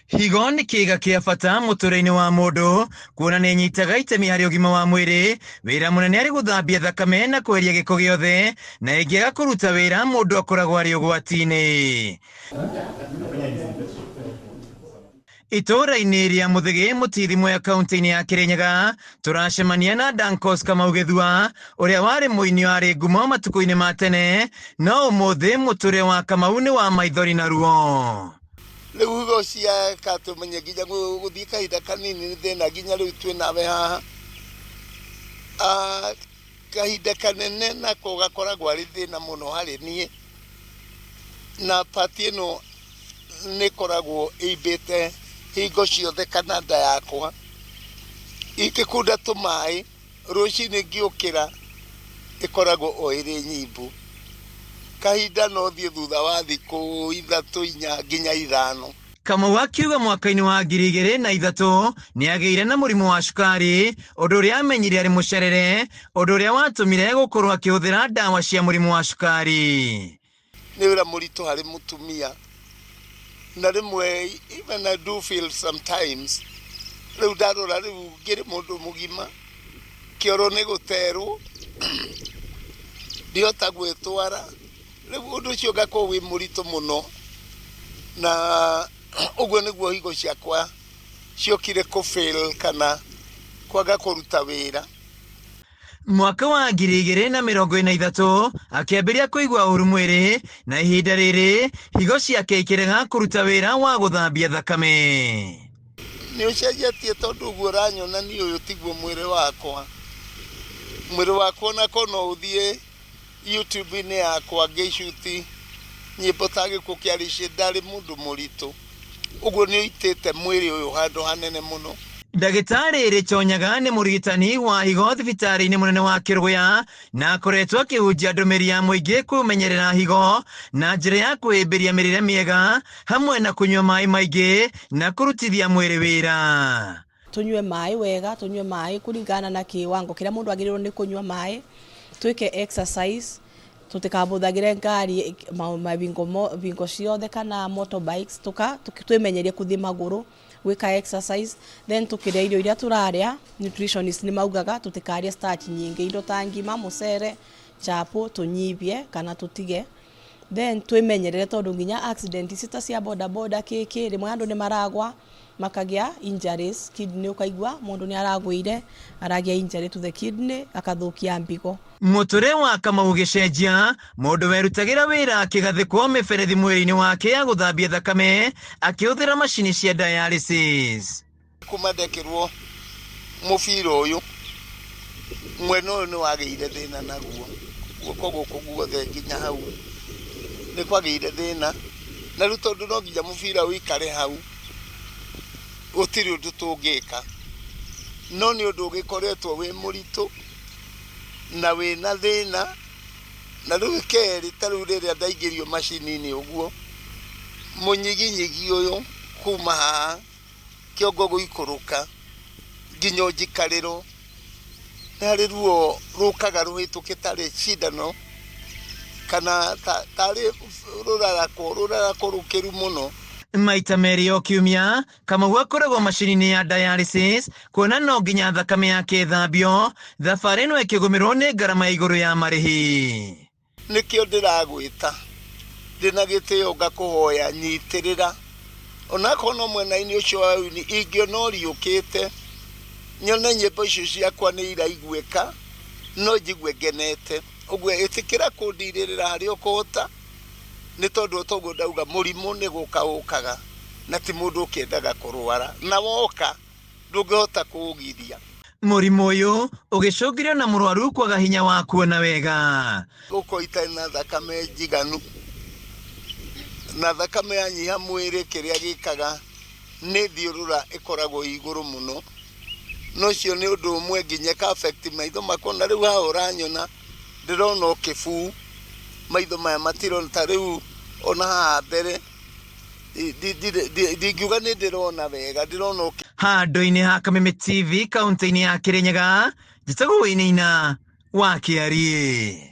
Higo nĩ kĩĩga kĩa bata mũtũrĩre-inĩ wa mũndũ kuona nĩ ĩnyitaga itemi harĩ ũgima wa mwĩrĩ, wĩra mũnene arĩ gũthambia thakame na kweheria gĩko gĩothe, na ĩngĩaga kũruta wĩra mũndũ akoragwo arĩ ũgwati-inĩ. Itũũra-inĩ rĩa Mũthĩgĩ Mũtithi Mwea kaunti-inĩ ya Kĩrĩnyaga tũracemania na Dancos Kamau Gĩthua ũrĩa warĩ mũini warĩ ngumo matukũ-inĩ ma tene, no ũmũthĩ mũtũrĩre wa Kamau nĩ wa maithori na ruo. Rĩu higo ciaka tũmenye nginya gũthiĩ kahinda kanini nĩ thĩna nginya rĩu twĩ nawe haha. Kahinda kanene nako gakoragwo arĩ thĩna mũno harĩ niĩ, na part ĩno nĩ ĩkoragwo ĩimbĩte hingo ciothe kana nda yakwa. Ingĩkunda tũmaĩ rũcinĩ ngĩũkĩra ĩkoragwo o ĩrĩ nyimbu. Kahinda no thiĩ thutha wa thikũ 3, 4 nginya 5. Kamau akiuga mwaka-inĩ wa 2003 nĩ agĩire na mũrimũ wa cukari, ũndũ ũrĩa amenyire arĩ mũcerere, ũndũ ũrĩa watũmire gũkorwo akĩhũthĩra ndawa cia mũrimũ wa cukari. Nĩ wĩra mũritũ harĩ mũtumia, na rĩmwe even I do feel sometimes, rĩu ndarora rĩu ngĩrĩ mũndũ mũgima, kĩoro nĩ gũterwo, ndihota gwĩtwara, rĩu ũndũ ũcio ũgakorwo wĩ mũritũ mũno, na ũguo nĩguo higo ciakwa ciokire kũ fail kana kwaga kũruta wĩra. Mwaka wa 2023 akĩambĩrĩria kũigua ũru mwĩrĩ, na ihinda rĩrĩ higo ciake ikĩrega kũruta wĩra wa gũthambia thakame. Nĩ ũcenjetie tondũ ũguo ũranyona niĩ ũyũ tiguo mwĩrĩ wakwa. Mwĩrĩ wakwa onako no ũthiĩ YouTube-inĩ yakwa ngĩcuti nyĩmbo ta gĩkuũ kĩa Rishi, ndarĩ mũndũ mũritũ. Ũguo nĩ ũitĩte mwĩrĩ ũyũ handũ hanene mũno. Ndagĩtarĩ Rĩchonyaga nĩ mũrigitani wa higo thibitarĩ-inĩ mũnene wa Kĩrũgũya na akoretwo akĩhunjia ndũmĩrĩri ya mũingĩ kũmenyerera higo na njĩra ya kwĩhĩmbĩria mĩrĩre mĩega hamwe na kũnyua maĩ maingĩ na kũrutithia mwĩrĩ wĩra. Tũnyue maĩ wega, tũnyue maĩ kũringana na kĩwango kĩrĩa mũndũ agĩrĩirwo nĩ kũnyua maĩ, twĩke exercise, tũtikabũthagĩre ngari bingo ciothe kana motorbikes, twĩmenyerie kũthiĩ magũrũ, gwĩka exercise, then tũkĩrĩa irio iria tũrarĩa, nutritionist nĩ maugaga tũtikarĩe starch nyingĩ, indo ta ngima, mũcere, chapo, tũnyibie kana tũtige. Then twĩmenyerere tondũ nginya accident ici ta cia boda boda kĩkĩ, rĩmwe andũ nĩ maragwa makagĩa injuries kidney, ũkaigua mũndũ nĩ aragũire aragĩa injury to the kidney akathũkia mbigo. Mũtũrĩre wa Kamau ũgĩcenjia, mũndũ werutagĩra wĩra akĩgathĩkwo mĩberethi mwĩrĩ-inĩ wake ya gũthambia thakame akĩhũthĩra macini cia dialysis. Kuma ndekĩrwo mũbira ũyũ, mwena ũyũ nĩ wagĩire thĩna naguo, guoko gũkũ guothe nginya hau nĩ kwagĩire thĩna, na rĩu tondũ no nginya mũbira ũikare hau, gũtirĩ ũndũ tũngĩka, no nĩ ũndũ ũgĩkoretwo wĩ mũritũ na wĩna thĩna, na rĩu kerĩ ta rĩu rĩrĩa ndaingĩrio macini-inĩ ũguo, mũnyiginyigi ũyũ kuma haha kĩongo gũikũrũka nginya njikarĩro, nĩ harĩ ruo rũkaga rũhĩtũke tarĩ cindano kana tarĩ rũrarako rũkĩru mũno. Maita merĩ o kiumia Kamau akoragwo macini-inĩ ya dialysis kuona no nginya thakame yake ĩthambio, thabarĩ ĩno ĩkĩgũmĩrwo nĩ ngarama ya igũrũ ya marĩhi. Nĩkĩo ndĩragwĩta ndĩna gĩtĩo ngakũhoya nyitĩrĩra, onakorwo no mwena-inĩ ũcio wa ũini ingĩona ũriũkĩte nyone nyĩmbo icio ciakwa nĩ iraiguĩka no njigue ngenete. Ũguo ĩtĩkĩra kũndirĩrĩra harĩa ũkũhota, nĩ tondũ o toguo ndauga mũrimũ nĩ gũka ũkaga na ti mũndũ ũkĩendaga kũrwara, na woka ndũngĩhota kũũgiria. Mũrimũ ũyũ ũgĩcũngĩrĩrio na mũrwaru kwaga hinya wa kuona wega. Gũkorwo itarĩ na thakame njiganu, na thakame yanyiha mwĩrĩ kĩrĩa gĩkaga nĩ thiũrũra ĩkoragwo igũrũ mũno, na ũcio nĩ ũndũ ũmwe nginya ĩka affect maitho makwa, na rĩu haha ũranyona ndĩrona o kĩbuu, maitho maya matirona ta rĩu ona haha mbere ndingiuga nĩ ndĩrona wega, ndĩrona o Handũ-inĩ ha Kameme TV kaunti-inĩ ya Kĩrĩnyaga, njĩtagwo Wainaina wa Kĩariĩ.